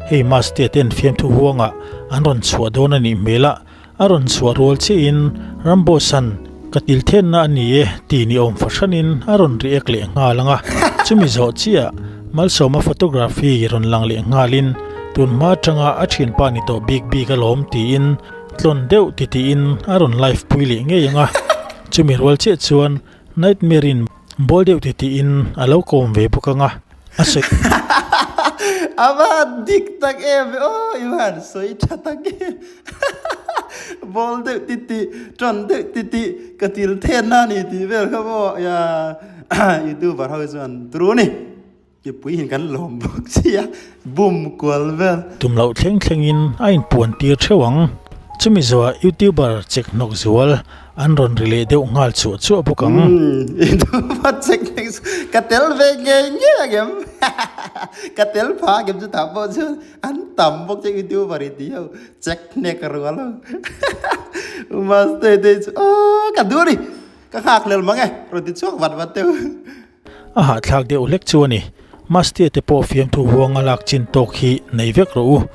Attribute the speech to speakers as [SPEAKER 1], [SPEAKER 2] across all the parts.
[SPEAKER 1] Hei Mastea ten fiamthu huangah an rawn chhuah dawn a nih hmel a, a rawn chhuah rual chiahin Ramboss-a'n ka til thenna a ni e tih ni awm fahranin a rawn react leh nghal ang a, chumi zawh chiah Malsawma photography rawn lang leh nghalin tun hma atanga a thianpa ni tawh bik bik alawm tiin tlawn deuh titiin a rawn live pui leh ngei ang a, chumi rual chiah chuan Nightmare-in Bawl deuh ti tiin a lo kawm ve bawk ang a, a sawi.
[SPEAKER 2] A va dik tak em aw i van sawi tha tak em Bawl deuh ti ti tawn deuh ti ti ka til then na ni tih vel kha maw ya youtuber ho hi chuan turu ni. Mipui in kan lawm bawk sia, bum kual vel.
[SPEAKER 1] Tum loh thleng thlengin a inpuan tir theuh ang. Chumi zuah YouTuber chek hnawk zual an rawn ri leh deuh nghal chuah chuah bawk ang.
[SPEAKER 2] Umm YouTuber chek hnawk zual ka tel ve ngei ngei ang em? Ka tel pha ang em chutah pawh chuan an tam bawk che YouTuber i ti ho chek hnek rual ho. Maste te chu aww ka duh a ni ka nghak hlel mang e rawn ti chhuak vat vat deuh.
[SPEAKER 1] A hahthlak deuh hlek chu a ni. Mastea te pawh fiamthu huanga lak chin tawk hi nei vek rawh u.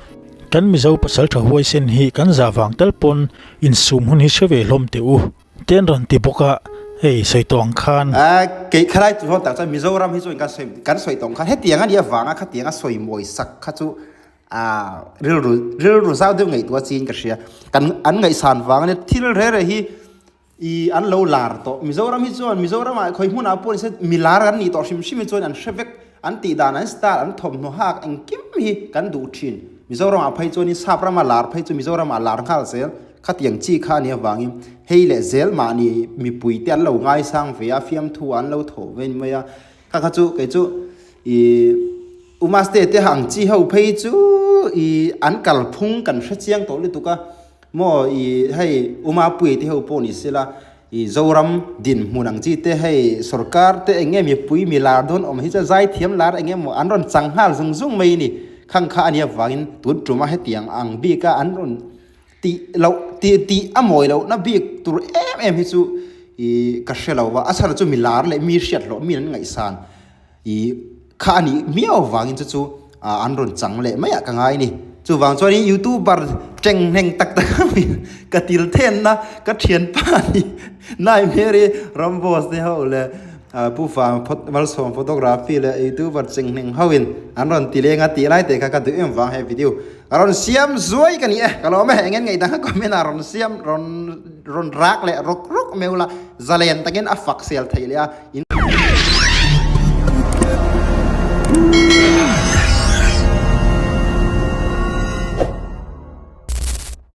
[SPEAKER 1] Kan Mizo pasaltha huaisen hi kan zah vang tal pawn insum hun hi hre ve hlawm teh u. Te an rawn ti bawk a, hei sawi tawh ang khan.
[SPEAKER 2] Kei khalai chu hawn tak chuan Mizoram hi chu kan sawi kan sawi tawh ang khan hetiang a nih avanga khatiang a sawi mawi sak kha chu rilru rilru zau deuh ngaihtuah chiin ka hria. Kan an ngaihsan vang a nia thil reh reh hi I an lo lar tawh. Mizoram hi chuan Mizoram ah khawi hmunah pawh nise mi lar an nih tawh hrim hrim hi chuan an hre vek. An tih dan, an style, an thawmhnaw hak engkim hi kan duh thin. Mizoram ah phei chuan in sap rama lar phei chu Mizoram ah lar nghal zel. Khatiang chi kha a nih avangin hei leh zel mahni mipui te an lo ngaisang ve a, fiamthu ah an lo thawh ve mai a. Kha kha chu kei chu i Umaste te ang chi ho phei chu i an kalphung kan hre chiang tawh lutuk a. Maw i hei Umapuii te ho pawh ni sela i Zoram dinhmun ang chi te hei sorkar te eng nge mipui mi lar dawn awm hi chuan zaithiam lar eng nge maw an rawn chang nghal zung zung mai ni khang kha a nia vangin tun tuma hetiang ang bika an rawn tih loh tih tih a mawi loh na bik tur em em hi chu i ka hre lo va a chhan chu mi lar leh mi hriat hlawh mi an ngaihsan I kha a nih miau vangin chu chu an rawn chang leh mai ah ka ngai a ni. Chuvang chuanin youtuber teng hneng tak tak a mi ka til thenna ka thianpa ni Nightmare Ramboss te ho leh Pu Fang Malsawm photography leh youtuber cheng hneng ho in an rawn ti leng a tih lai te kha ka duh em vang he video a rawn siam zuai ka ni e. Ka lawm e eng nge ngaih dang a comment ah rawn siam rawn rawn rak leh rawk rawk meuh la zalen takin a fak sel theih leh a.